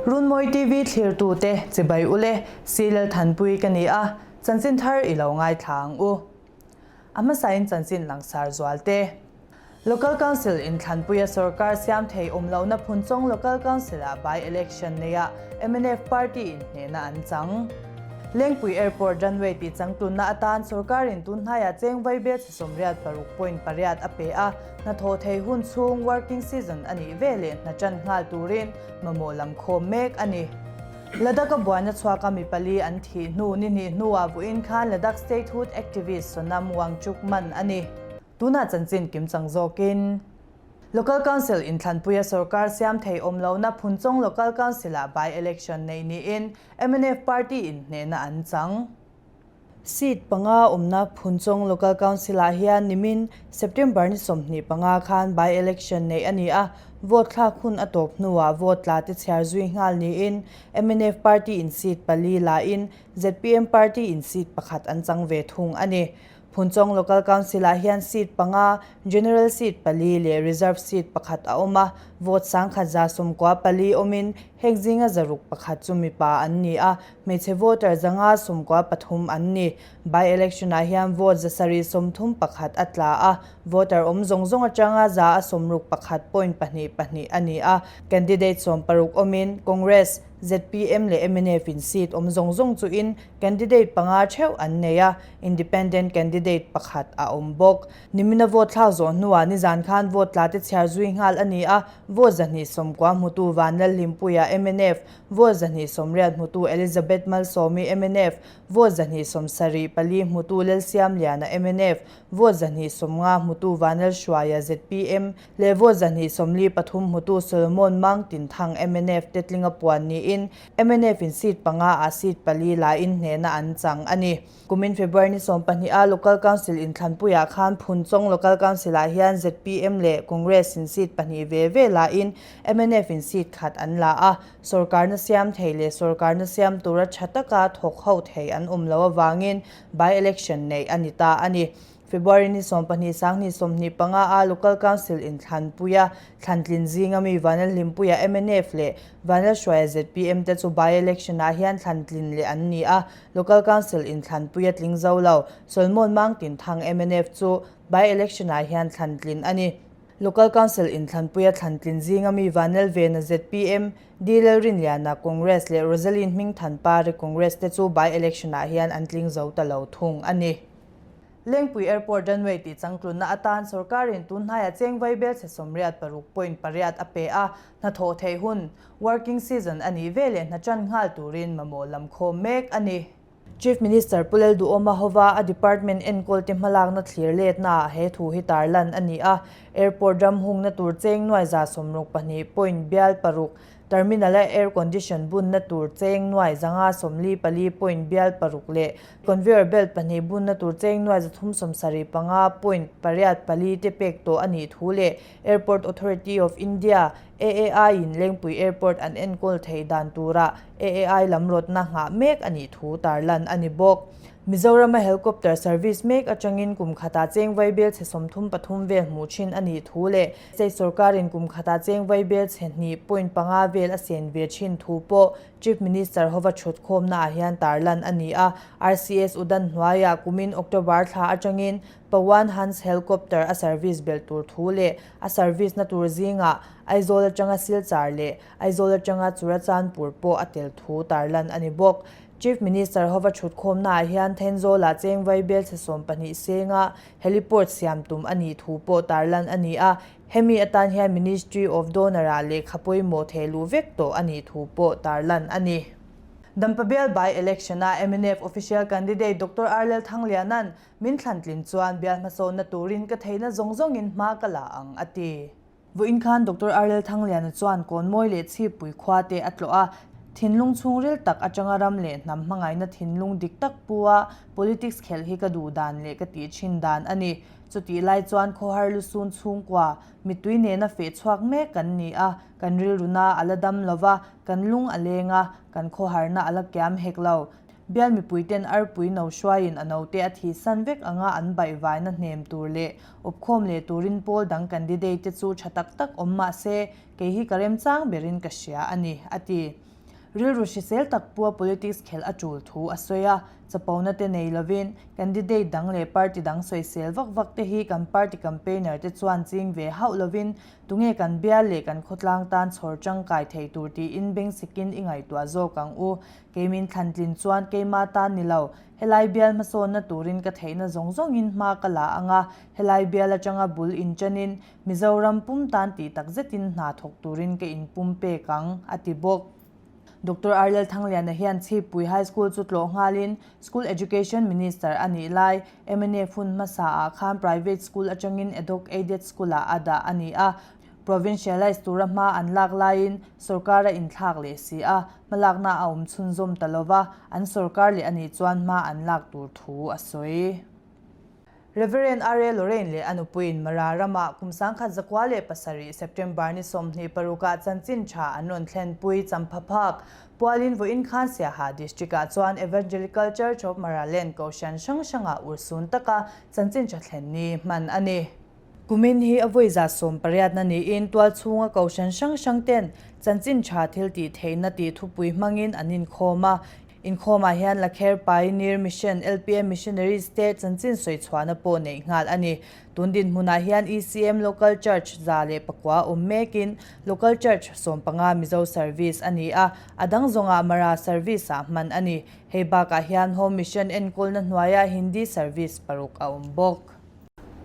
Runmawi TV thlirtute chibai ule, Silal Thanpui ka ni a, chanchin thar i lo ngaithla ang u. A hmasain chanchin langsar zual te. Local Council inthlanpuia sorkar siam thei awm lohna Phunchawng Local Council-ah by-election neiah mnf party in hnehna an chang. Lengpui Airport runway tih changtlunna atan sorkarin tun hnaiah cheng vaibel chhe 86.8 a pe a, hnathawh thei hun chhung working season a nih veleh hna ṭan nghal turin mamawh lam khawm mek a ni. Ladakh-a buaina chhuaka mi pali an thih hnu ni hnih hnuah vawiin khan Ladakh Statehood activist Sonam Wangchuk man a ni. Tunah chanchin kimchang zawkin Local Council inthlanpuia sorkar siam thei awm lohna Phunchawng Local Council-ah by-election neih niin mnf party in hnehna an chang. Seat panga awmna Phunchawng Local Council-ah hian nimin September ni 25 khan by-election neih a ni a, vote thlak hun a tawp hnuah vote tla te chhiar zui nghal niin mnf party in seat pali lain zpm party in seat pakhat an chang ve thung a ni. Phunchawng Local Council-ah hian seat panga, General seat pali leh Reserve seat pakhat a awm a, vote 1194 awmin heng zinga 601 chu mipa an ni a, Hmeichhe voter 593 an ni. By-election-ah hian vote 731 a tla a, voter awm zawng zawng atanga 161.22 a ni a. Candidate 16 awmin Congress, zpm leh mnf in seat awm zawng zawng chuin candidate panga theuh an nei a, independent candidate pakhat a awm bawk. Nimina vote thlak zawh hnuah nizan khan vote tla te chhiar zui nghal a ni a, vote 290 hmutu Vanlalhlimpuia, mnf, Vote 280 hmutu Elizabeth Malsawmi, mnf, Vote 274 hmutu Lalsiamliana, mnf, Vote 250 hmutu Vanlalhruaia, zpm, leh Vote 243 hmutu Solomon Mangtinthang, mnf, te tlinga puan niin mnf in seat panga ah seat pali lain hnehna an chang a ni. Kumin February ni 12 a Local Council inthlanpuiah khan Phunchawng Local Council ah hian zpm leh Congress in seat pahnih ve ve lain mnf in seat khat an la a, sorkarna siam thei leh sorkarna siam tura tha taka thawk ho thei an awm lo avangin by-election neih a ni ta a ni. February ni 12 sanghnih 25 a Local Council inthlanpuia thlantlin zinga mi Vanlalhlimpuia mnf leh Vanlalhruaia zpm te chu by-election ah hian thlantlin leh an ni a, Local Council inthlanpui a tling zo lo. Solomon Mangtinthang mnf chu by-election ah hian thlantlin a ni. Local Council inthlanpui a thlantlin zinga mi Vanlalvena zpm, D Lalrinliana Congress leh Rosaline Hmingthanpari Congress te chu by-election ah hian an tling zo ta lo thung a ni. Lengpui Airport runway tih changtlunna atan sorkarin tun hnaiah cheng vaibel chhe 86.8 a pe a, hnathawh theih hun, working season, a nih veleh hna ṭan nghal turin mamawh lam khawm mek a ni. Chief Minister Pu Lalduhawma hova a department enkawlte hmalakna thlir letnaah he thu hi tarlan a ni a, airport ram hungna tur cheng nuai 62 point bial paruk, Terminal-a air condition bunna tur cheng nuai 544 point bial paruk leh conveyor belt pahnih bunna tur cheng nuai 375 point pariat pali te pek tawh a nih thu leh Airport Authority of India, AAI, in Lengpui Airport an enkawl theih dan tura AAI lam rawtna nghah mek a nih thu tarlan a ni bawk. Mizorama helicopter service mek atangin kum khatah cheng vaibel chhe 33 vel hmuh thin a nih thu leh State sorkarin kum khatah cheng vaibel chhe hnih point panga vel a sen ve thin thu pawh Chief Minister hova thutkhawmnaah hian tarlan a ni a. RCS Udan hnuaiah kumin October thla atangin Pawan Hans Helicopter a service belh tur thu leh a service na tur zingah Aizawl atanga Silchar leh Aizawl atanga Churachandpur pawh a tel thu tarlan a ni bawk. Chief Minister hova thutkhawmnaah hian Thenzawlah cheng vaibel chhe 12 senga Heliport siam tum a nih thu pawh tarlan a ni a, hemi atan hian Ministry of Donor-ah lehkha pawimawh theh luh vek tawh a nih thu pawh tarlan a ni. Dampa bial by election-a mnf official candidate Doctor R Lalthangliana'n min thlantlin chuan bial hmasawnna turin ka theihna zawng zawngin hma ka la ang, a ti. Vawiin khan Doctor Arlel Thangliana chuan Kawnmawi leh Chhippui khua te a tlawh a, thinlung chhungril tak atanga ram leh hnam hmangaihna thinlung dik tak pu a politics khelh hi ka duh dan leh ka tih thin dan a ni. Chutih lai chuan khawhar lusun chhungkua, mittui nena feh chhuak mek kan ni a, kan rilruna a la dam lo va, kan lung a leng a, kan khawharna a la kiam hek lo. Bial mipuiten arpui no hruaiin a note a thihsan vek anga an baihvaina hnem tur leh awpkhawm leh turin pawl dang candidate te chu tha tak tak awm mah se, kei hi ka remchang berin ka hria a ni, a ti. Rilru hrisel tak pua politics khelh a tul thu a sawi a, chapona te nei lovin candidate dang leh party dang sawisel vak vak te hi kan party campaigner te chuan ching ve hauh lovin tunge kan bial leh kan khawtlang tan chhawr tangkai thei tur tiin bengsikin i ngaihtuah zawk ang u. Keimin thlantlin chuan keima tan ni lo, helai bial hmasawnna turin ka theihna zawng zawngin hma ka la ang a, helai bial atanga bul inṭanin Mizoram pum tan tih tak zetin hna thawk turin ka inpum pek ang, a ti bawk. Doctor Arlel Thangliana hian Chhipui High School chu tlawh nghalin School Education Minister a nih lai mnf hun hmasa ah khan private school atangin ad-hoc aided school ah a dah a ni a, provincialise tura hma an lak laiin sorkar a inthlak leh si a, hmalakna a awm chhunzawm ta lova, an sorkar leh a nih chuan hma an lak tur thu a sawi. Rev. R. A. Lorraine leh a nupuiin Mara ramah kum 1907 September ni 26 ah chanchin tha an rawn thlenpui champha phak. Pualin vawiin khan Siaha District ah chuan Evangelical Church of Maraland Kohhran hrang hrangah urhsun taka chanchin tha thlen ni hman a ni. Kumin hi a vawi 18na niin tualchhunga Kohhran hrang hrang ten chanchin tha thil tih theihna tih thupui hmangin an inkhawm a. Inkhawmah hian Lakher Pioneer Mission, LPM Missionaries te chanchin sawi chhuahna pawh neih nghal a ni. Tun dinhmunah hian ECM Local Church 109 awm mekin Local Church 15 Mizo Service a ni a, a dang zawngah Mara Service-ah hman a ni. Hei bakah hian Home Mission enkawlna hnuaiah Hindi Service paruk a awm bawk.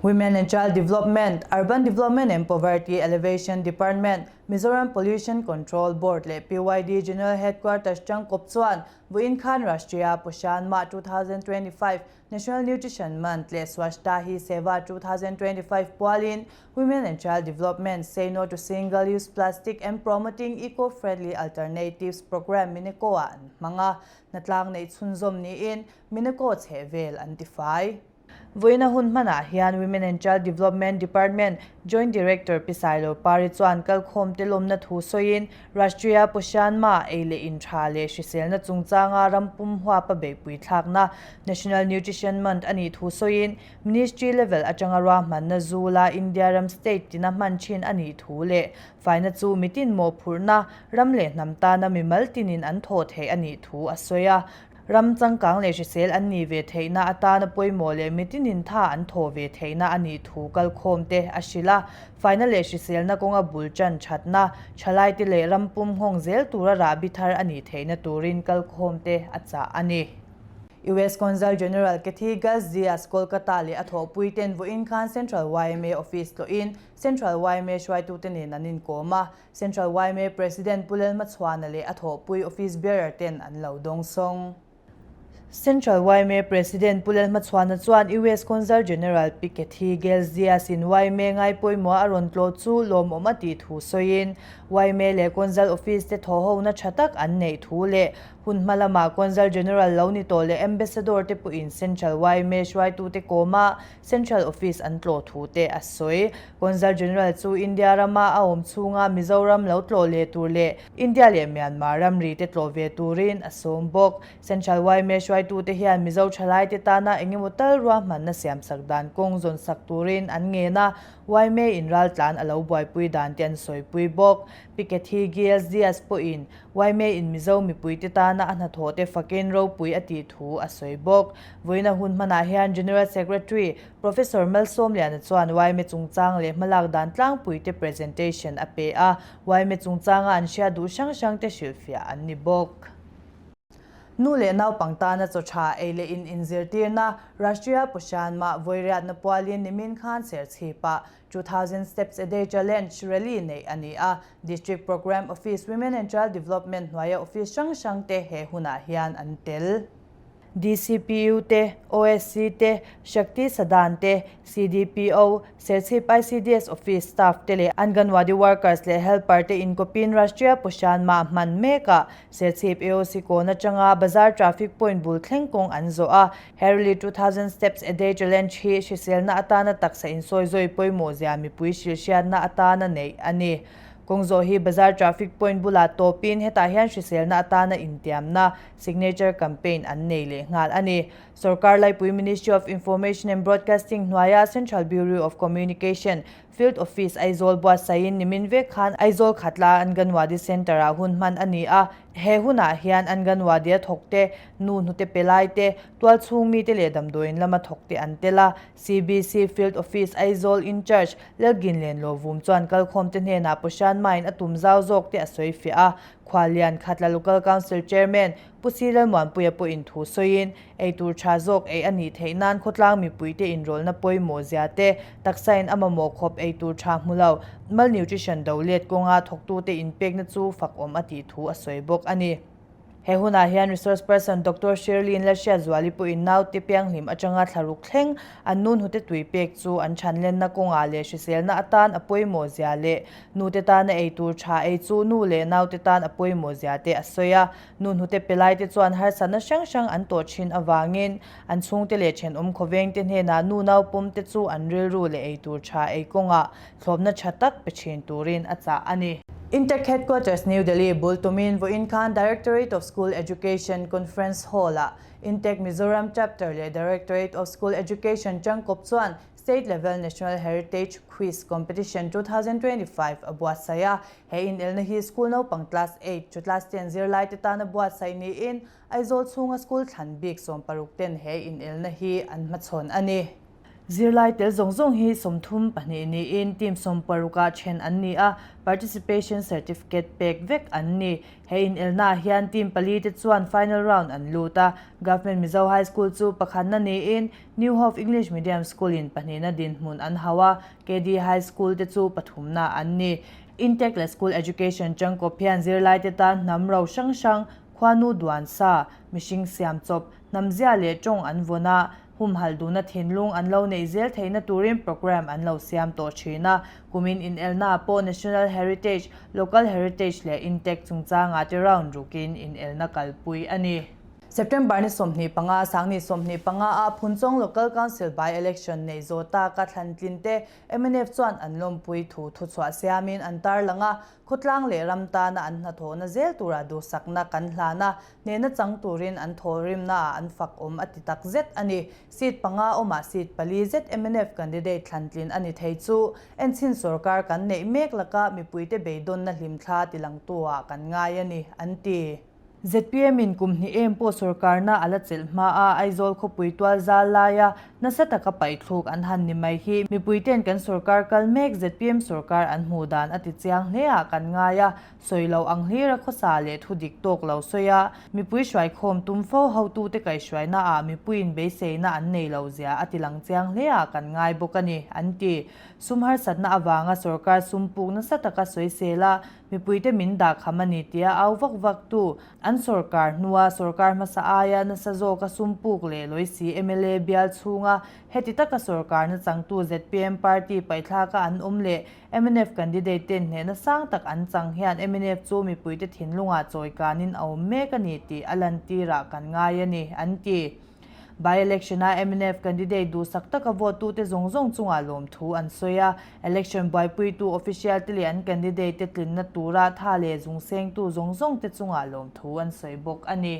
Women and Child Development, Urban Development and Poverty Alleviation Department, Mizoram Pollution Control Board leh PYD General Headquarters tangkawp chuan vawiin khan Rashtriya Poshan Mah 2025, National Nutrition Month leh Swachhta Hi Seva 2025 pualin Women and Child Development, Say No to Single Use Plastic and Promoting Eco-Friendly Alternatives Programme Mineko-ah an hmang a, hnatlang neih chhunzawm niin Mineko chhehvel an tifai. Vawiina hun hmanah hian Women and Child Development Department Joint Director Pi Sailo Pari chuan kalkhawmte lawmna thu sawiin Rashtriya Poshan Maah ei leh in tha leh hriselna chungchanga ram pum huapa beihpui thlakna National Nutrition Month a nih thu sawiin Ministry level atanga ruahmanna zula India ram state tina hman thin a nih thu leh faina chu mitin mawhphurhna ram leh hnam tana mimal tinin an thawh theih a nih thu a sawi a. Ram changkang leh hrisel an nih ve theihna atana pawimawh leh mitinin tha an thawh ve theihna a nih thu kalkhawmte a hrilh a. Faina leh hriselna kawnga bul tan thatna, thalaite leh ram pum nghawng zel tura rahbi thar a nih theihna turin kalkhawmte a chah a ni. US Consul General Kathy Gus Diaz Kolkata leh a thawhpuiten vawiin khan Central yma Office tlawhin Central yma hruaitute nen an inkawm a. Central yma President Pu Lalhmachhuana leh a thawhpui Office Bearer ten an lo dawngsawng. Central yma President Pu Lalhmachhuana chuan US Consul General Pi Kathy Gales Diaz in yma ngaipawimawh a rawn tlawh chu lawmawm a tih thu sawiin yma leh Consul Office te thawhhona tha tak an neih thu leh hun hma lamah Consul General lo ni tawh leh Ambassador te pawhin Central yma hruaitute kawma Central Office an tlawh thu te a sawi. Consul General chu India rama a awm chhunga Mizoram lo tlawh leh tur leh India leh Myanmar ramri te tlawh ve turin a sawm bawk. Central yma hruaitute hian Mizo thalaite tana engemaw tal ruahmanna siamsak dan kawng zawn sak turin an ngen a, yma in raltlan a lo buaipui dan te an sawipui bawk. Pi Kathy Giles Dias pawhin yma in Mizo mipuite tana a hnathawh te fakin ropui a tih thu a sawi bawk. Vawiina hun hmanah hian General Secretary Professor Malsawmliana chuan yma chungchang leh hmalak dan tlangpuite presentation a pe a, yma chungchanga an hriat duh hrang hrangte hrilhfiah an ni bawk. Nu leh naupang tana chaw tha ei leh in inzirtirna Rashtriya Poshan Mah vawiriatna pualin nimin khan Serchhipah 2000 Steps a Day Challenge rally neih a ni a, District Programme Office Women and Child Development hnuaia office hrang hrang te he hunah hian an tel. DCPU te, OSC te, Shakti Sadan te, CDPO, Serchhip ICDS Office staff te leh Anganwadi workers leh helper te inkawpin Rashtriya Poshan Maah hman mekah Serchhip AOC kawn atanga Bazar Traffic Point bul thleng kawng an zawh a. Harley 2000 Steps a Day Challenge hi hriselna atana taksa insawizawi pawimawh zia mipui hrilhhriatna atana neih a ni. Kawng zawh hi Bazar Traffic Point bulah tawpin hetah hian hriselna atana intiamna, signature campaign, an nei leh nghal a ni. Sorkar Laipui Ministry of Information and Broadcasting hnuaia Central Bureau of Communication, Field Office Aizawl buatsaihin nimin vek khan Aizawl Khatla Anganwadi Centre-ah hun hman a ni a. He hunah hian Anganwadi-a thawkte, nu hnute pe laite, tualchhung mite leh damdawiin lama thawkte an tel a. CBC Field Office Aizawl In-charge Lalginlen Lovum chuan kalkhawmte hnenah Poshan Mine a tum zau zawkte a sawi fiah a. Khuallian Khatla Local Council Chairman Pu Si Lalmuanpuia pawhin thu sawiin, eitur tha zawk ei a nih theih nan khawtlang mipuite inrawlna pawimawh zia te, taksain a mamawh khawp eitur tha hmu lo, malnutrition do let kawnga thawktute inpekna chu fakawm a tih thu a sawi bawk a ni. He hunah hian Resource Person Doctor Shirley-in Lalhriatzuali pawhin naute pianghlim atanga thlaruk thleng an nu hnute tui pek chu an chhanlenna kawngah leh hriselna atan a pawimawh zia leh nute tana eitur tha ei chu nu leh naute tan a pawimawh zia te a sawi a. Nu hnute pe laite chuan harsatna hrang hrang an tawh thin avangin an chhungte leh thenawm khawvengte hnenah nu naupawmte chu an rilru leh eitur tha ei kawngah thlawpna tha tak pe thin turin a chah a ni. Intec Headquarters New Delhi bul tumin vawiin khan Directorate of School Education Conference Hall-ah Intec Mizoram Chapter leh Directorate of School Education tangkawp chuan State Level National Heritage Quiz Competition 2025 a buatsaih a. He inelna hi school naupang class eight to class ten zirlaite tana buatsaih niin Aizawl chhunga school thlan bik 60 ten he inelna hi an hmachhawn a ni. Zirlai tel zawng zawng hi 32 niin team 60 ah then an ni a, participation certificate pek vek an ni. He inelnaah hian team pali te chuan final round an lut a, Government Mizo High School chu pakhatna niin New Hope English Medium School in pahnihna dinhmun an hauh a, KD High School te chu pathumna an ni. Intec leh School Education tangkawp hian zirlaite tan hnam ro hrang hrang, khuanu duan sa, mihring siam chawp, hnamzia leh tawng an vawn a, humhalh duhna thinlung an lo neih zel theihna turin programme an lo siam tawh thin a. Kumin inelnaah pawh National Heritage, Local Heritage leh Intec chungchangah te round rukin inelna kalpui a ni. September ni 25, Sangni 25 ah Phunchawng Local Council by-election neih zawh taka thlantlin te mnf chuan an lawmpui thu thuchhuah siamin an tarlang a, khawtlang leh ram tana an hnathawhna zel tura duhsakna kan hlan a, hnehna chang turin an thawhrimnaah an fak awm a ti tak zet a ni. Seat panga awmah seat pali zet mnf candidate thlantlin a ni thei chu enchhin sorkar kan neih mek laka mipuite beidawnna hlimthla tilangtu-ah kan ngai a ni, an ti. Zpm in kum hnih em pawh sorkarna a la chelh hma a, Aizawl khawpui tual zal laia nasa taka paihthluk an han ni mai hi mipuite'n kan sorkar kal mek zpm sorkar an hmuh dan a ti chiang hle ah kan ngai a, sawi lo ang hlira khawsa leh thu dik tawk lo sawi a, mipui hruaikhawm tum fo hotute kaihhruaina ah mipuiin beiseina an nei lo zia a ti lang chiang hle ah kan ngai bawk a ni, an ti. Sum harsatna avanga sorkar sum puk nasa taka sawisel a, Mipuite min dah kham a ni tia au vak vak tu an sorkar hnua sorkar hmasa aia nasa zawka sum puk leh lawisi mla bial chhunga heti taka sorkarna changtu zpm party paihthlaka an awm leh mnf candidate ten hnehna sang tak an chang hian mnf chu mipuite thinlungah chawikanin a awm mek a ni tih a lantirah kan ngai a ni, an ti. By-election-a mnf candidate duhsak taka vote-tute zawng zawng chungah lawmthu an sawi a, election buaipuitu official-te leh an candidate-te tlinna tura tha leh zungsengtu zawng zawngte chungah lawmthu an sawi bawk a ni.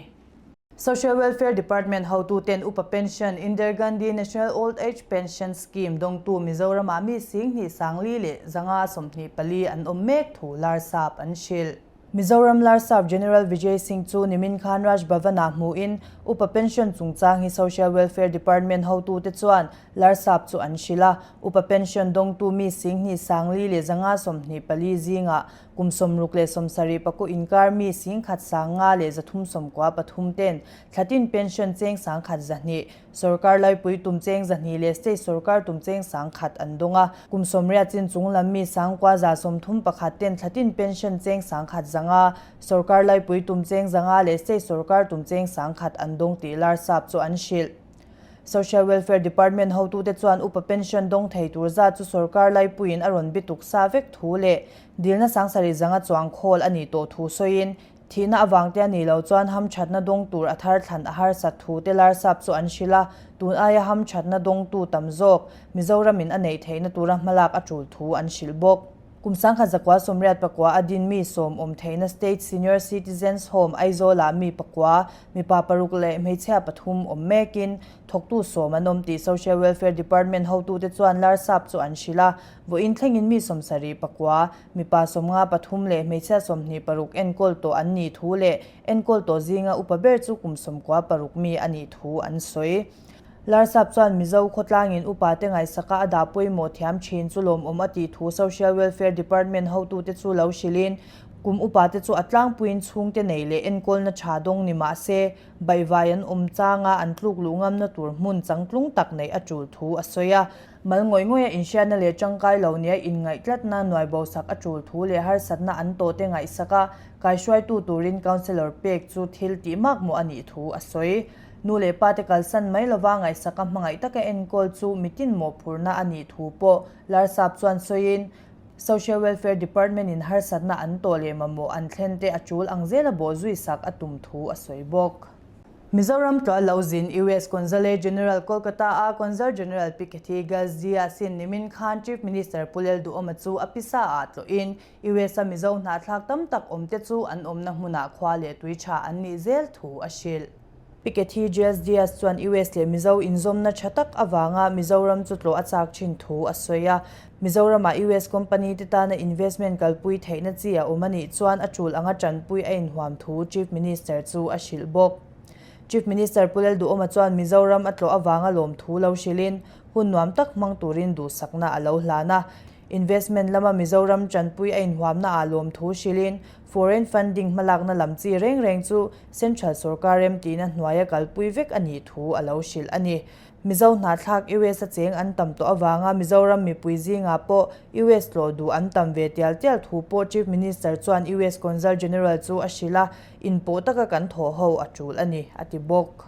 Social Welfare Department hotuten upa pension, Indira Gandhi National Old Age Pension Scheme dawngtu Mizoramah mi 24 124 an awm mek thu Larsap an hrilh. Mizoram Larsap General Vijay Singh chu nimin khan Raj Bhavan-ah hmuhin upa pension chungchang hi Social Welfare Department hotute chuan Larsap chu an hrilh a. Upa pension dawngtu mi 24 124 zingah kum 67 paku inkar mi 10 sanga leh 393 ten thlatin pension cheng 1,200 Sorkar laipui tum cheng 200 leh state sorkar tum cheng 10,000 an dawng a. Kum 80 chin chung lam mi 9,331 ten thlatin pension cheng 1,100, sorkar laipui tum cheng 500 leh state sorkar tum cheng 1,000 an dawng tih Larsap chu an hrilh. Social Welfare Department hotute chuan upa pension dawng thei tur zat chu sorkar laipuiin a rawn bituk sa vek thu leh dilna 7,100 chuang khawl a nih tawh thu sawiin Thihna avang te a nih loh chuan hamthatna dawng tur a thar thlan a harsat thu te Larsap chu an hrilh a, tun aia hamthatna dawngtu tam zawk Mizoramin a neih theihna tura hmalak a tul thu an hrilh bawk. Kum 1989 a din mi sawm awm theihna State Senior Citizens Home Aizawl-ah mi pakua, mipa paruk leh hmeichhia pathum awm mekin thawktu sawm an awm tih Social Welfare Department hotute chuan Larsap chu an hrilh a. Vawiin thlengin mi sawmsarih pakua, mipa sawmnga pathum leh hmeichhia sawmhnih paruk enkawl tawh an nih thu leh enkawl tawh zinga upa ber chu kum sawmkua paruk mi a nih thu an sawi. Larsap chuan Mizo khawtlangin upate ngaihsaka a dah pawimawh thiam thin chu lawmawm a tih thu Social Welfare Department hotute chu lo hrilhin, kum upate chu a tlangpuiin chhungte neih leh enkawlna tha dawng ni mah se, baihvai an awm changa an tluk luh ngamna tur hmun changtlung tak neih a tul thu a sawi a. Mal ngawih ngawih a inhriatna leh tangkai lo nia inngaih-tlatna nuai bosak a tul thu leh harsatna an tawhte ngaihsak a, kaihruaitu turin Councillor pek chu thil tih makmawh a nih thu a sawi. Nu leh pa te kalsan mai lova ngaihsak a hmangaih taka enkawl chu mitin mawhphurhna a nih thu pawh Larsap chuan sawiin, Social Welfare Department in harsatna an tawh leh mamawh an thlen te a tul ang zela bawhzui sak a tum thu a sawi bawk. Mizoram tluah lo zin US Consulate General Kolkata a Consul General Pi Kathy Gazdia sin nimin khan Chief Minister Pu Lalduhoma chu a pisa ah tlawhin US a Mizo hnahthlak tam tak awmte chu an awmna hmunah khua leh tui tha an nih zel thu a hrilh. Pi Kathy Giles Dias chuan US leh Mizo inzawmna tha tak avanga Mizoram chu tlawh a chak thin thu a sawi a. Mizoramah US company te tana investment kalpui theihna chi a awm a nih chuan a tul anga tanpui a inhuam thu Chief Minister chu a hrilh bawk. Chief Minister Pu Lalduhoma chuan Mizoram a tlawh avanga lawmthu lo hrilhin hun nuam tak hmang turin duhsakna a lo hlan a. Investment lama Mizoram tanpui a inhuamna ah lawmthu hrilhin foreign funding hmalakna lam chi reng reng chu Central sorkar remtihna hnuaia kalpui vek a nih thu a lo hrilh a ni. Mizo hnahthlak US a cheng an tam tawh avanga Mizoram mipui zingah pawh US tlawh duh an tam ve tial tial thu pawh Chief Minister chuan US Consul General chu a hrilh a, inpawh taka kan thawh ho a tul a ni, a ti bawk.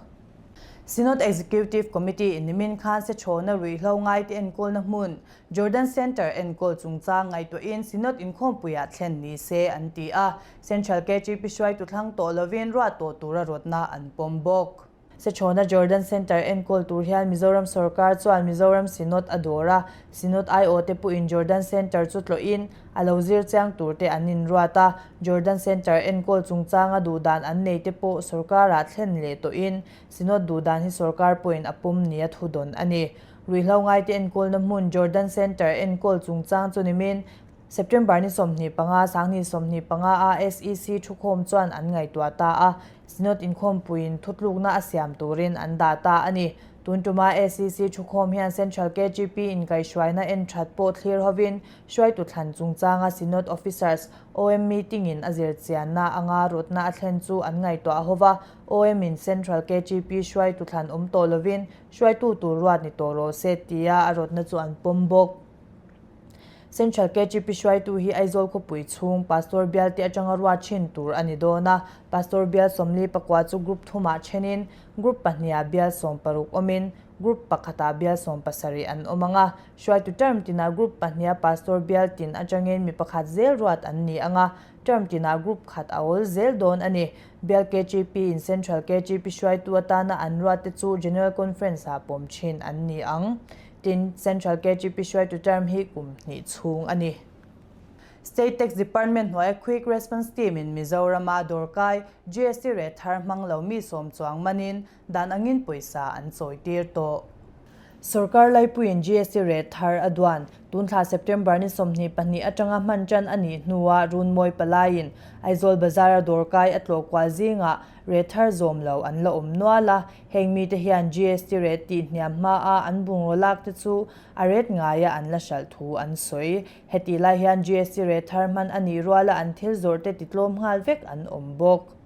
Synod Executive Committee in nimin khan Sechhawna ruihhlo ngaite enkawlna hmun Jordan Centre enkawl chungchang ngaihtuahin Synod inkhawmpuiah thlen ni se an ti a, Central KGP hruaitu thlang tawh lovin ruah tawh tura rawtna an pawm bawk. Sechhawna Jordan Centre enkawl tur hian Mizoram sorkar chuan Mizoram Synod a dawr a, Synod aiawhte pawhin Jordan Centre chu tlawhin a lo zir chiang turte an inruat a, Jordan Centre enkawl chungchanga duhdan an neite pawh sorkarah thlen leh tawhin Synod duhdan hi sorkar pawhin a pawm nia thudawn a ni. Ruihhlo ngaite enkawlna hmun Jordan Centre enkawl chungchang chu nimin September ni 25, 2025 a SEC thukhawm chuan an ngaihtuah ta a, Synod inkhawmpuiin thutlukna a siam turin an dah ta a ni. Tun tuma SEC thukhawm hian Central KGP inkaihhruaina en that pawh thlir hovin hruaitu thlan chungchanga Synod Officers, OM, meeting-in a zirchianna anga rawtna a thlen chu an ngaihtuah hova, OM-in Central KGP hruaitu thlan awm tawh lovin Hruaitu tur ruat ni tawh rawh se tia a rawtna chu an pawm bawk. Central KGP hruaitu hi Aizawl khawpui chhung Pastor bial te atanga ruat thin tur a ni dawn a, Pastor bial sawmli pakua chu group thumah thenin group pahniha bial 16 awmin group pakhatah bial 17 an awm ang a, hruaitu term tinah group pahniha Pastor bial tin atangin mi pakhat zel ruat an ni ang a, term tinah group khat a awl zel dawn a ni. Bial KGP in Central KGP hruaitu atana an ruat te chu General Conference ah pawm thin an ni ang. Tin, Central KGP hruaitu term hi kum hnih chhung a ni. State Tax Department hnuaia Quick Response Team in Mizoram-a dawrkai GST rate thar hmang lo mi sawm chuang manin dan angin pawisa an chawi tir tawh. Sorkar laipuiin GST rate thar a duan. Tun thla September ni 22 atanga hman tan a nih hnuah Runmawi palaiin Aizawl Bazar-a dawrkai a tlawh kual zingah rate thar zawm lo an la awm nual a. Heng mite hian GST rate tih hniam hmaa an bungraw lak te chu a rate ngaia an la hralh thu an sawi. Hetih lai hian GST rate thar hman a nih ruala an thil zawrh te titlawm nghal vek an awm bawk.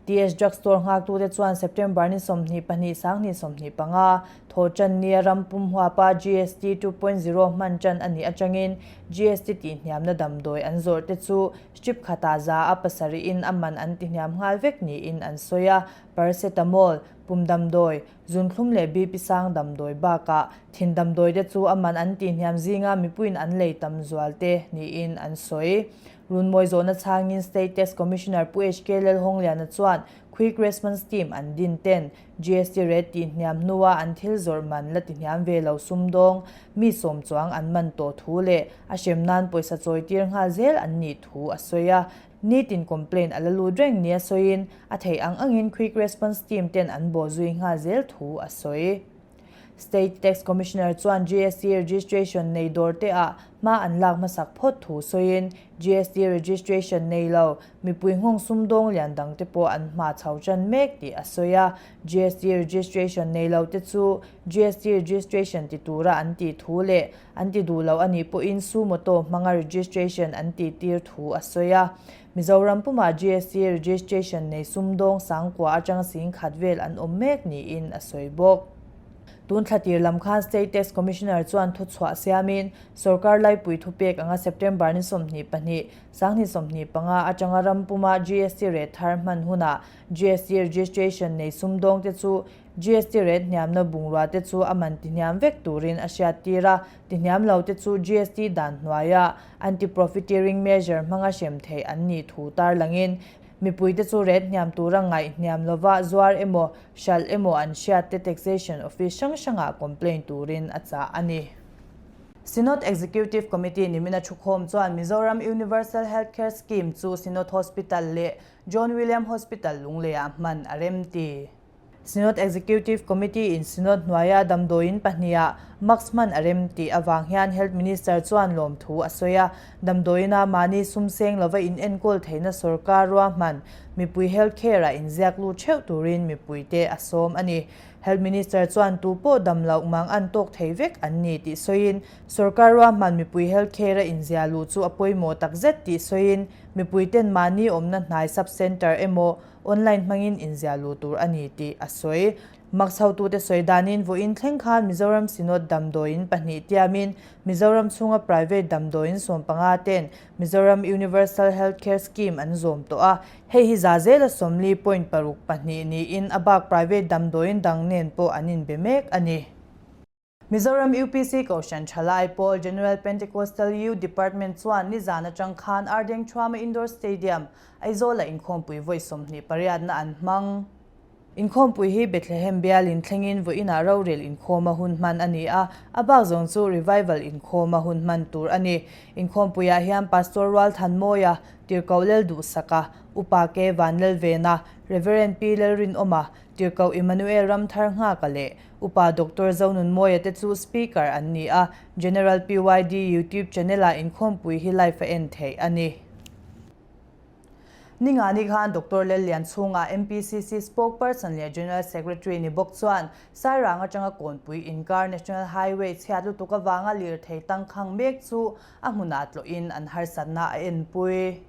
TS Drug Store nghaktute chuan September ni 22 2025, Thawhṭan nia ram pum huapa GST 2.0 hman ṭan a nih aṭangin GST tihhniamna damdawi an zawrh te chu strip khatah za a pasarihin a man an tihniam nghal vek niin an sawi a. Paracetamol, pum damdawi, zunthlum leh BP sang damdawi bakah thin damdawi te chu a man an tihhniam zinga mipuiin an lei tam zual te niin an sawi. Runmawi zawhna chhangin State Tax Commissioner Pu HK Lalhawngliana chuan Quick Response Team an din ten GST rate tih hniam hnua an thil zawrh man la ti hniam ve lo sumdawng mi sawm chuang an man tawh thu leh a hrem nan pawisa chawi tir nghal zel an nih thu a sawi a. Nitin complaint a la lut reng nia sawiin a theih ang angin Quick Response Team ten an bawh zui nghal zel thu a sawi. State Tax Commissioner chuan GST registration nei dawr te ah hma an lak hmasak phawt thu sawiin GST registration nei lo mipui nghawng sumdawng lian dang te pawh an hma chho tan mek tih a sawi a. GST registration nei lo te chu GST registration ti tura an tih thu leh an ti duh lo a nih pawhin sumoto hmanga registration an tih tir thu a sawi a. Mizoram pumah GST registration nei sumdawng sangkua atanga singkhat vel an awm mek niin a sawi bawk. Tun thla tir lam khan State Tax Commissioner chuan thuchhuah siamin sorkar laipui thupek anga September ni 22, 2025 atanga ram puma GST rate thar hman hunah GST registration nei sumdawng te chu GST rate hniamna bungrua te chu a man tihniam vek turin a hriattir a, tihniam lo te chu GST dan hnuaia Anti-profiteering measure hmanga hrem theih an nih thu tarlangin, mipuite chu ret hniam tura ngaih hniam lova zuar emaw, hralh emaw an hriatte Taxation Office hrang hrangah complaint turin a chah a ni. Synod Executive Committee nimina thukhawm chuan Mizoram Universal Healthcare Scheme chu Synod Hospital leh John William Hospital Lungleiah hman a remti. Synod Executive Committee in Synod hnuaia damdawiin pahniha mask hman a rem tih avang hian Health Minister chuan lawmthu a sawi a. Damdawiina mahni sum seng lova in enkawl theihna sorkar ruahman mipui health care-ah inziak lut theuh turin mipuite a sawm a ni. Health Minister chuan tu pawh dam loh mang an tawk thei vek an ni tih sawiin, sorkar ruahman mipui health care-a inziah luh chu a pawimawh takzet tih sawiin, mipuiten mahni awmna hnai sub-centre emaw Online hmangin inziah luh tur a ni tih a sawi. Max hotute sawi danin vawiin thleng khan Mizoram Synod damdawiin pahnih tiamin Mizoram chhunga private damdawiin 15 ten Mizoram Universal Health Care Scheme an zawm tawh a, hei hi za zela 40 point paruk pahnih niin a bak private damdawiin dang nen pawh an inbe mek a ni. Mizoram UPC Kohhran Thalai Pawl General Pentecostal Youth Department chuan nizan atang khan Ardengthuama Indoor Stadium, Aizawla inkhawmpui vawi 28 na an hmang. Inkhawmpui hi Bethlehem bialin thlengin vawiinah rorel inkhawma hun hman a ni a, a bak zawng chu Revival inkhawma hun hman tur a ni. Inkhawmpuiah hian Pastor Rualthanmawia, Tirhkoh Lalduhsaka, Upa K Vanlalvena, Reverend Pi Lalrinawma, Tirhkoh Emmanuel Ramthar Nghaka leh Upa Doctor Zonunmawia te chu Speaker an ni a, General PYD YouTube channel-ah inkhawmpui hi live a en theih a ni. Ningani khan Doctor Lallianchhunga MPCC Spokesperson leh General Secretary ni bawk chuan Sairang atanga Kawnpui inkar National Highway chhiat lutuk avanga lirthei tangkhang mek chu a hmunah tlawhin an harsatna a enpui.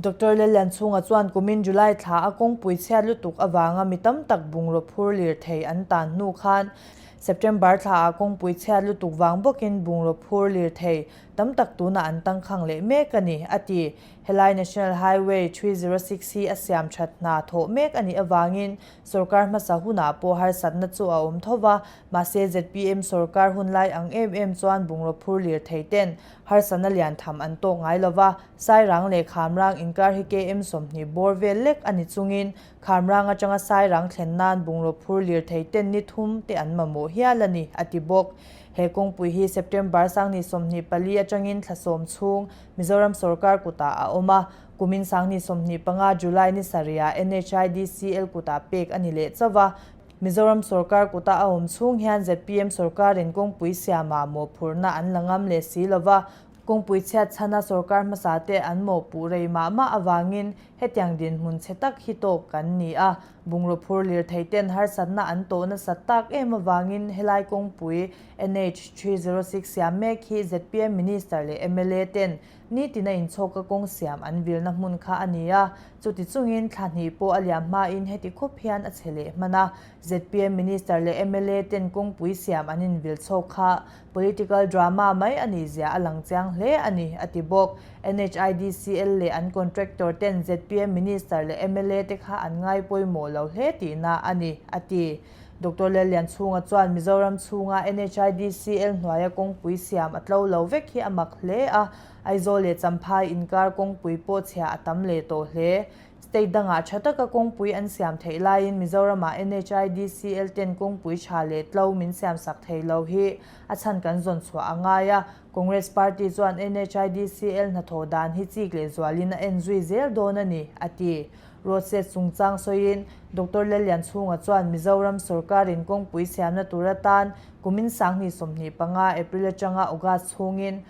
Doctor Lallianchhunga chuan kumin July thla a kawngpui chhiat lutuk avanga mi tam tak bungraw phur lirthei an tan hnu khan September thla ah kawngpui chhiat lutuk vang bawkin bungraw phur lirthei tam tak tunah an tangkhang leh mek a ni, a ti. Helai National Highway 306 hi a siam that hna thawh mek a nih avangin sorkar hmasa hunah pawh harsatna chu a awm tho va, mahse zpm sorkar hunlai ang em em chuan bungraw phur lirthei ten harsatna lian tham an tawk ngai lo va, Sairang leh Khamrang inkar hi KM 20 bawr vel lek a ni chungin Khamrang atanga Sairang thlen nan bungraw phur lirthei ten ni thum te an mamawh hial a ni, a ti bawk. He kawngpui hi September 24 atangin thla sawm chhung Mizoram sorkar kutah a awm a, kumin 25 July ni sarihah NHIDCL kutah pek a ni leh chauh va, Mizoram sorkar kuta a awm chhung hian zpm sorkarin kawngpui siamah mawhphurhna an la ngam leh si lova, Kawngpui chhiat chhana sorkar hmasa te an mawhpuh rei mah mah avangin hetiang dinhmun chhe tak hi tawk kan ni a. Bungraw phur lirthei ten harsatna an tawh nasat tak em avangin helai kawngpui NH 306 siam mek hi zpm Minister leh mla ten nitina inchhawka kawng siam an vilna hmun kha a ni a. Chuti chungin thla hnih pawh a liam hmain heti khup hian a chhe leh hman a. Zpm Minister leh mla ten kawngpui siam an invil chhawk kha Political drama mai a nih zia a lang chiang hle a ni, a ti bawk. NHIDCL leh an contractor ten zpm Minister leh mla te kha an ngai pawimawh lo hle tihna a ni, a ti. Doctor Lallianchhunga chuan Mizoram chhunga NHIDCL hnuaia kawngpui siam a tlo lo vek hi a mak hle a, Aizawl leh Champhai inkar kawngpui pawh chhia a tam leh tawh hle. State dangah tha taka kawngpui an siam theih laiin Mizoramah NHIDCL ten kawngpui tha leh tlo min siamsak thei lo hi a chhan kan zawn chhuah a ngai a. Congress party chuan NHIDCL hnathawh dan hi chik leh zualin a en zui zel dawn a ni, a ti. Road cess chungchang sawiin Doctor Lallianchhunga chuan Mizoram sorkarin kawngpui siamna tur atan kumin 2025 April atanga August chhungin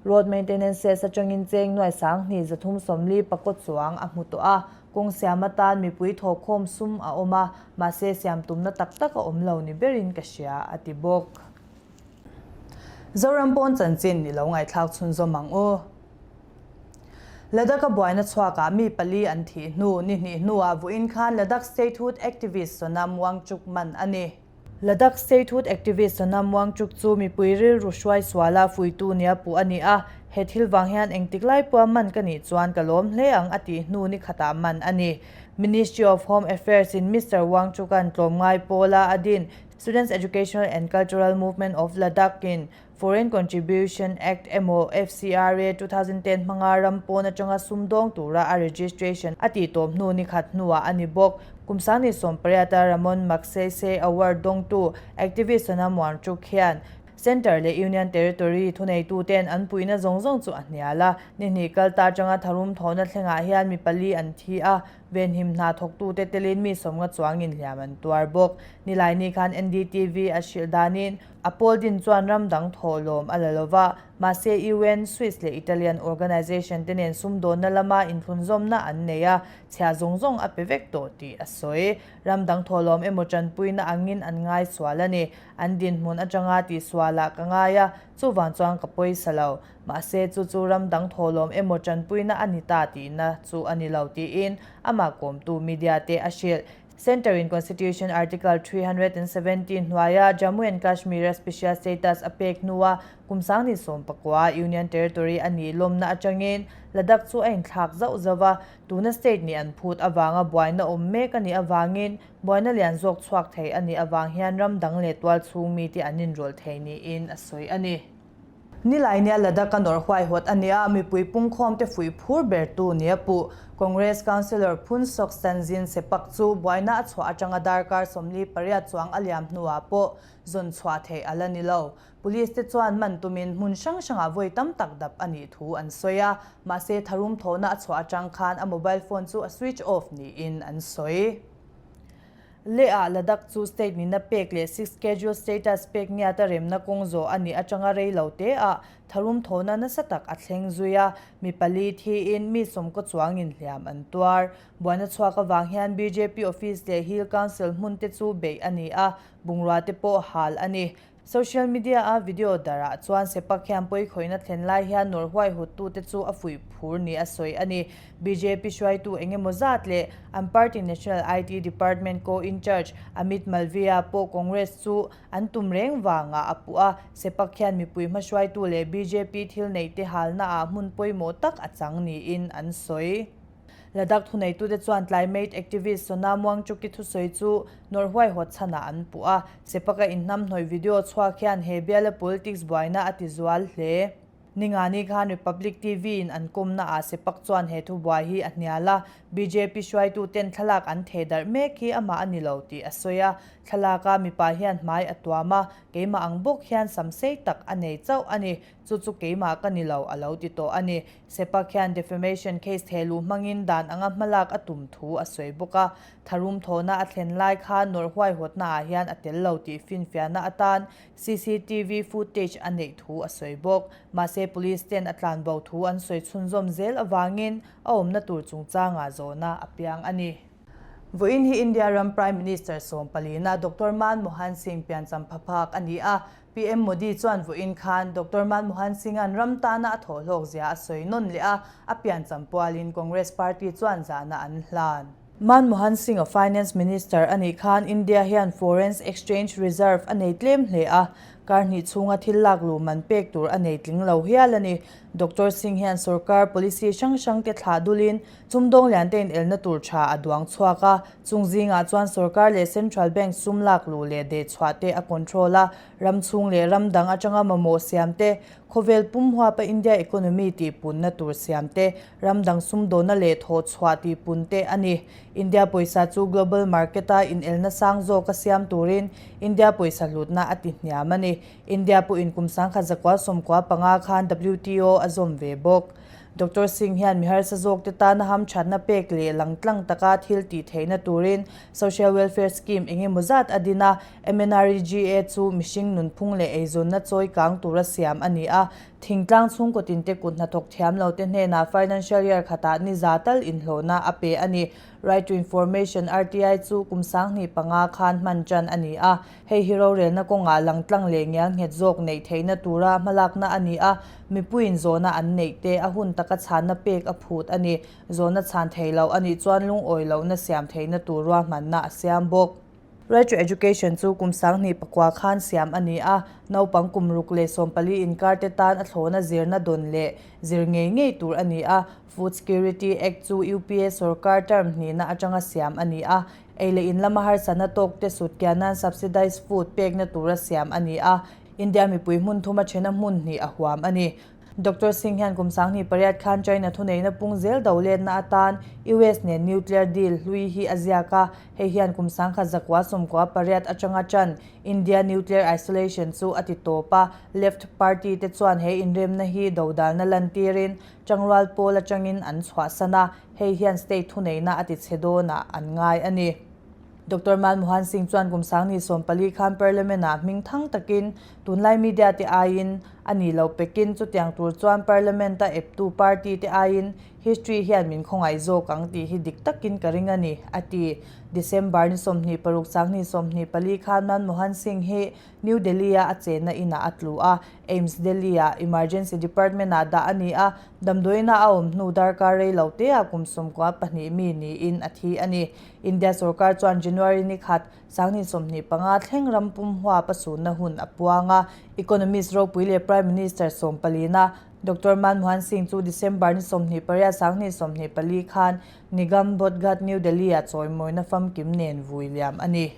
Road maintenance cess atangin cheng nuai 2340 pakaw chuang a hmu tawh a, kawng siam atan mipui thawhkhawm sum a awm a, mahse siam tumna tak tak a awm lo ni berin ka hria, a ti bawk. Zoram pawn chanchin i lo ngaihthlak chhunzawm ang u. Ladakh-a buaina chhuakah mi pali an thih hnu ni hnih hnuah vawiin khan Ladakh Statehood activist Sonam Wangchuk man a ni. Ladakh Statehood activist Sonam Wangchuk chu mipui rilru hruai suala fuitu nia puh a ni a, he thil vang hian engtik lai pawha man ka nih chuan ka lawm hle ang a tih hnu ni khatah man a ni. Ministry of Home Affairs in Mister Wangchuk-a'n tlawmngai pawla a din Students Educational and Cultural Movement of Ladakh in Foreign Contribution Act emaw FCRA 2010 hmanga ram pawn atanga sumdawng tura a registration a tih tawp hnu ni khat hnuah a ni bawk. Kum 2018 a Ramon Magsaysay Award dawngtu activist Sonam Wangchuk hian Centre leh Union Territory thuneituten an puihna zawng zawng chu a hnial a. Ni hnih kal ta atanga tharum thawhna thlengah hian mi pali an thi a, Venhim hna thawktute telin mi sawmnga chuangin hliam an tuar bawk. Nilaini khan NDTV a hrilh danin a pawl din chuan ram dang thawhlawm a la lo va, mahse UN, Swiss leh Italian organisation te nen sumdawnna lama inthlunzawmna an nei a, chhia zawng zawng a pe vek tawh tih a sawi. Ram dang thawhlawm emaw tanpuina angin an ngai sual a ni. An dinhmun atanga tihsualah ka ngai a, chuvang chuan ka pawisa lo. Mahse, chu chu ram dang thawhlawm emaw tanpuina a ni ta tihna chu a ni lo tiin amah kawmtu media te a hrilh. Centre in Constitution Article 317 hnuaia Jammu and Kashmir-a special status a pek hnua kum 2019 Union Territory a nih lawmna atangin Ladakh chu a inthlak zauh zauh a, tuna state nih an phut avanga buaina awm mek a nih avangin buaina lian zawk chhuak thei a nih avang hian ram dang leh tualchhung mite an inrawlh thei niin a sawi a ni. Nilainia Ladakh a nawrh huaihawt a nia, mipui pungkhawmte fuih phur bertu nia puh. Congress Councillor Phunchok Stanzin Sepak chu buaina a chhuah atanga darkar 48 chuang a liam hnuah pawh zawn chhuah theih a la ni lo. Police te chuan man tumin hmun hrang hrangah vawi tam tak dap a nih thu an sawi a, mahse tharum thawhna a chhuah atang khan a mobile phone chu a switch off niin an sawi. Leh-ah Ladakh chu state nihna pek leh Sixth Schedule status pek ngiata remna kawng zawh a nih atanga rei lo te-ah tharum thawhna nasa tak a thleng zui a, mi pali thiin mi sawmkaw chuangin hliam an tuar. Buaina chhuak avang hian bjp office leh Hill Council hmun te chu beih a ni a, bungrua te pawh hal a ni. Social media-a video darah chuan Sepak hian pawikhawihna thlen lai hian nawrh huaihawttute chu a fuih phur ni a sawi a ni. Bjp hruaitu eng emaw zat leh an party National IT Department co-in-charge Amit Malviya pawh Congress chu an tum reng vangah a puh a, Sepak hian mipui hmahruaitu leh bjp thil neihte halnaah hmun pawimawh tak a chang niin an sawi. Ladakh thuneitute chuan climate activist Sonam Wangchuk-i thusawi chu nawrh huaihawt chhanah an puh a, Sepaka inhnamhnawih video chhuak hian he biala politics buaina a ti zual hle. Ningani khan Republic TV-in an kawmnaah Sepak chuan he thubuai hi a hnial a, bjp hruaituten thlalak an theh darh mek hi amah a ni lo tih a sawi a, thlalaka mipa hian hmai a tuam a, keimah ang bawk hian sam sei tak a nei chauh a ni, chu chu keimah ka ni lo a lo ti tawh a ni. Sepak hian defamation case thehluh hmangin dan anga hmalak a tum thu a sawi bawk a, tharum thawhna a thlen lai khan nawrh huaihawtnaah hian a tel lo tih finfiahna atan CCTV footage a neih thu a sawi bawk. Mahse police ten a tlanbo thu an sawi chhunzawm zel avangin a awmna tur chungchangah zawhna a piang a ni. Vawiin hi India ram Prime Minister sawmpalina Doctor Manmohan Singh piancham phaphak a ni a, PM Modi chuan vawiin khan Doctor Manmohan Singh-a'n ram tana a thawhhlawk zia a sawi nawn leh a, a piancham pualin Congress party chuan zahna an hlan. Manmohan Singh-a Finance Minister a nih khan India hian foreign exchange reserve a nei tlem hle a. Kar hnih chhunga thil lak luh man pek tur a nei tling lo hial a ni. Doctor Singh hian sorkar policy hrang hrang te thlah dulin chumdawng lian te inelna tur tha a duang chhuak a. Chung zingah chuan sorkar leh Central Bank sum lak luh leh dehchhuah te a control a, ram chhung leh ram dang atanga mamawh siam te, khawvel pum huapa India economy tihpunna tur siam te, ram dang sumdawna leh thawhchhuah tihpun te a ni. India pawisa chu global market-a inelna sang zawka siam turin India pawisa hlutna a ti hniam a ni. India pawhin kum 1995 khan WTO a zawm ve bawk. Doctor Singh hian mi harsa zawkte tana hamthatna pek leh langtlang taka thil tih theihna turin social welfare scheme eng emaw zat a din a, MNREGA chu mihring nunphung leh eizawnna chawi kang tura siam a ni a. Thingtlang chhungkaw tinte kut hnathawk thiam lote hnenah financial year khatah ni za tal inhlawhna a pe a ni. Right to Information, RTI, chu kum 2005 khan hman tan a ni a. Hei hi rorelna kawngah langtlang leh ngial nghet zawk neih theihna tura hmalakna a ni a, mipuiin zawhna an neih te a hun taka chhanna pek a phut a ni. Zawhna chhan thei loh a nih chuan lungawi lohna siam theihna tur ruahmanna a siam bawk. Right to Education chu kum 2009 khan siam a ni a, naupang kum 6 le 14 inkar te tan a thlawhna zirna dawn leh zir ngei ngei tur a ni a. Food Security Act chu UPA sorkar term hnihna atanga siam a ni a, ei leh in lama harsatna tawk te sut kian nan subsidized food pekna tura siam a ni a, India mipui hmun thuma thena hmun hnih a huam a ni. Doctor Singh hian kum 2008 khan China thuneihna pung zel do letna atan US nen nuclear deal hlui hi a ziak a, hei hian kum 1998 atanga tan India nuclear isolation chu a ti tawp a, Left party te chuan he inremna hi dodalna lantirin Tangrual pawl atangin an chhuahsan a, hei hian state thuneihna a ti chhe dawnah an ngai a ni. Doctor Manmohan Singh chuan kum 2014 khan Parliament-ah hming thang takin tunlai media te aiin a ni lo pekin chutiang tur chuan Parliament-a eptu party te aiin history hian min khawngaih zawk ang tih hi dik takin ka ring a ni, a ti. December ni 26 2024 khan Manmohan Singh hi New Delhi-a a chenna inah a tlu a, AIIMS Delhi-ah Emergency Department-ah dah a ni a, damdawiina a awm hnu darkar rei lo teah kum 92 mi niin a thi a ni. India sorkar chuan January ni khat, 2025 thleng ram pum huap a sunna hun a puang a, Economist ropui leh Prime Minister sawmpalina Doctor Manmohan Singh chu December ni 28 2024 khan Nigam Bodh Ghat New Delhi-ah chawimawina famkim nen vui liam a ni.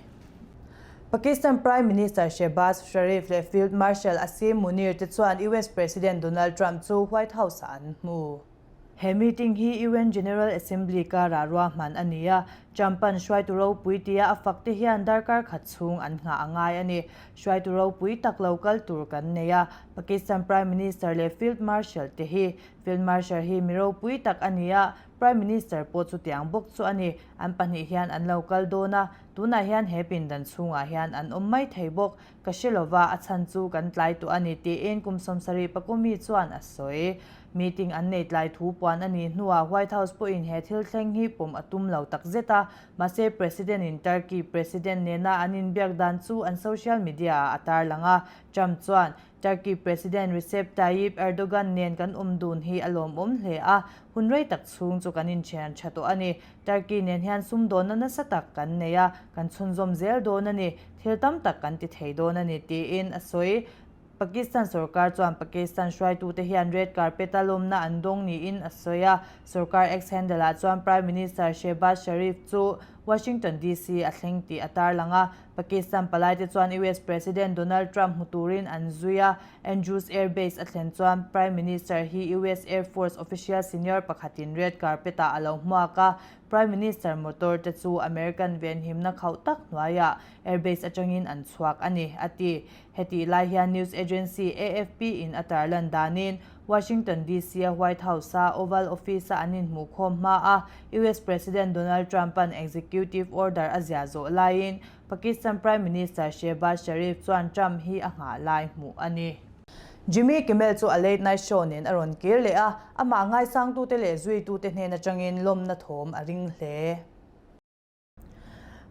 Pakistan Prime Minister Shehbaz Sharif leh Field Marshal Asim Munir te chuan US President Donald Trump chu White House-ah an hmu. He meeting hi UN General Assembly karah ruahman a ni a, Trump-a'n hruaitu ropui tia a fak te hian darkar khat chhung an nghah a ngai a ni. Hruaitu ropui tak lo kal tur kan nei a, Pakistan Prime Minister leh Field Marshal te hi. Field Marshal hi mi ropui tak a ni a, Prime Minister pawh chutiang bawk chu a ni. An pahnih hian an lo kal dawn a, Tunah hian he pindan chhungah hian an awm mai thei bawk. Ka hre lova, a chhan chu kan tlai tawh a ni tiin kum 70 pakawmi chuan a sawi. Meeting an nei tlai thu puan a nih hnuah White House pawhin he thil thleng hi pawm a tum lo tak zet a. Mahse President in Turkey President nena an inbiak dan chu an social media ah a tarlang a. Trump chuan, Turkey President Recep Tayyip Erdogan nen kan awm dun hi a lawmawm hle a, hun rei tak chhung chu kan inthian tha tawh a ni. Turkey nen hian sumdawnna nasa tak kan nei a, kan chhunzawm zel dawn a ni, thil tam tak kan ti thei dawn a ni, tiin a sawi. Pakistan sorkar chuan Pakistan hruaitute hian red carpet-a lawmna an dawng niin a sawi a. Sorkar X handle-ah chuan Prime Minister Shehbaz Sharif chu Washington DC a thleng tih a tarlang a. Pakistan palaite chuan US President Donald Trump hmu turin an zui a. Andrews Air Base a thlen chuan Prime Minister hi US Air Force official senior pakhatin red carpet-ah a lo hmuak a. Prime Minister motor te chu American venhimna khauh tak hnuaiah air base atangin an chhuak a ni, a ti. Hetih lai hian news agency AFP in a tarlan danin Washington DC-a White House-a Oval Office-a an inhmuhkhawm hma a, US President Donald Trump-a'n executive order a ziah zawh laiin Pakistan Prime Minister Shehbaz Sharif chuan Trump hi a nghah lai hmuh a ni. Jimmy Kimmel chu a Late Night Show nen a rawn kir leh a, amah ngaisangtute leh zuitute hnen atangin lawmna thawm a ring hle.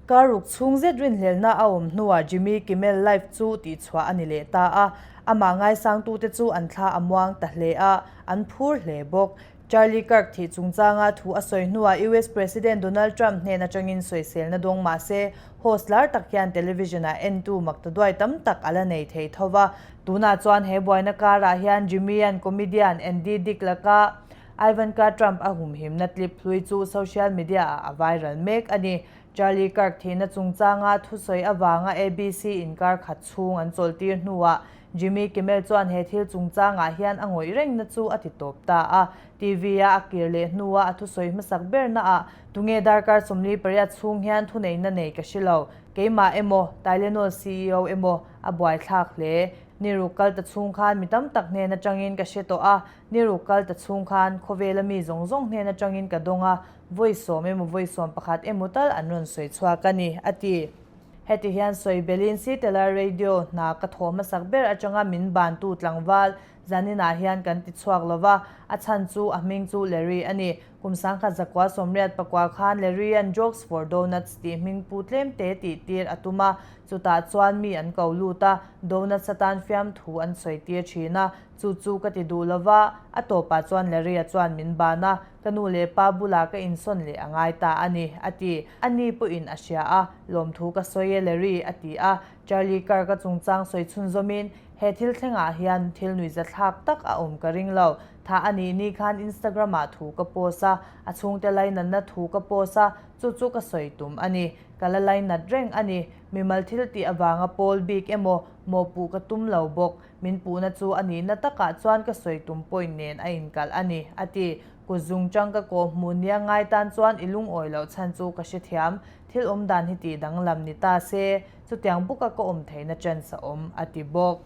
Kar ruk chhung zet rinhlelna a awm hnuah Jimmy Kimmel Live chu tihchhuah a ni leh ta a, amah ngaisangtute chu an thla a muang ta hle a, an phur hle bawk. Charlie Kirk thih chungchanga thu a sawi hnuah US President Donald Trump hnen atangin sawiselna dawng mah se, host lar tak hian television-ah entu maktaduai tam tak a la nei thei tho va. Tunah chuan he buaina karah hian Jimmy-a'n comedian Andy Dick laka Ivanka Trump a humhimna clip hlui chu social media-ah a viral mek a ni. Charlie Kirk thihna chungchanga thusawi avanga ABC inkar khat chhung an chawlhtir hnuah Jimmy Kimmel chuan he thil chungchangah hian a ngawih rengna chu a ti tawp ta a. TV-a a kir leh hnua a thusawi hmasak bernaah, Tunge darkar 48 chhung hian thuneihna nei ka hre lo. Keimah emaw, Tylenol ceo emaw a buaithlak hle. Ni ruk kal ta chhung khan mi tam tak hnen atangin ka hre tawh a, ni ruk kal ta chhung khan khawvela mi zawng zawng hnen atangin ka dawng a, vawi sawm emaw vawi 11 emaw tal an rawn sawi chhuak a ni, a ti. Heti hian sawi belin Sitelar Radio hna ka thawh hmasak ber atanga min bantu tlangval zaninah hian kan ti chhuak lo va, a chhan chu a hming chu Larry a ni. Kum 1989 khan Larry-a'n Jokes for Donuts tih hming pu tlem te tih tir a tum a, chutah chuan mi an ko lut a, donuts atan fiamthu an sawi tir thin a, chu chu ka ti duh lo va, a tawpah chuan Larry-a chuan min ban a, Ka nu leh pa bulah ka insawn leh a ngai ta a ni, a ti. A ni pawhin a hria a, lawmthu ka sawi e Larry, a ti a. Charlie Kirk-a chungchang sawi chhunzawmin, He thil thlengah hian thil nuihzathlak tak a awm ka ring lo. Tha a nih ni khan Instagram-ah thu ka post a, a chhungte lainatna thu ka post a, chu chu ka sawi tum a ni. Ka la lainat reng a ni. Mimal thil tih avanga pawl bik emaw mawhpuh ka tum lo bawk. Min puhna chu a nihna takah chuan ka sawi tum point nen a inkalh a ni, a ti. Kut zung chang ka kawh hmuh nia ngai tan chuan i lungawi loh chhan chu ka hrethiam. Thil awm dan hi tih danglam ni ta se, chutiang buka ka awm theihna chance a awm, a ti bawk.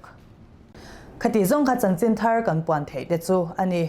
Khati zawng kha chanchin thar kan puan theih te chu a ni.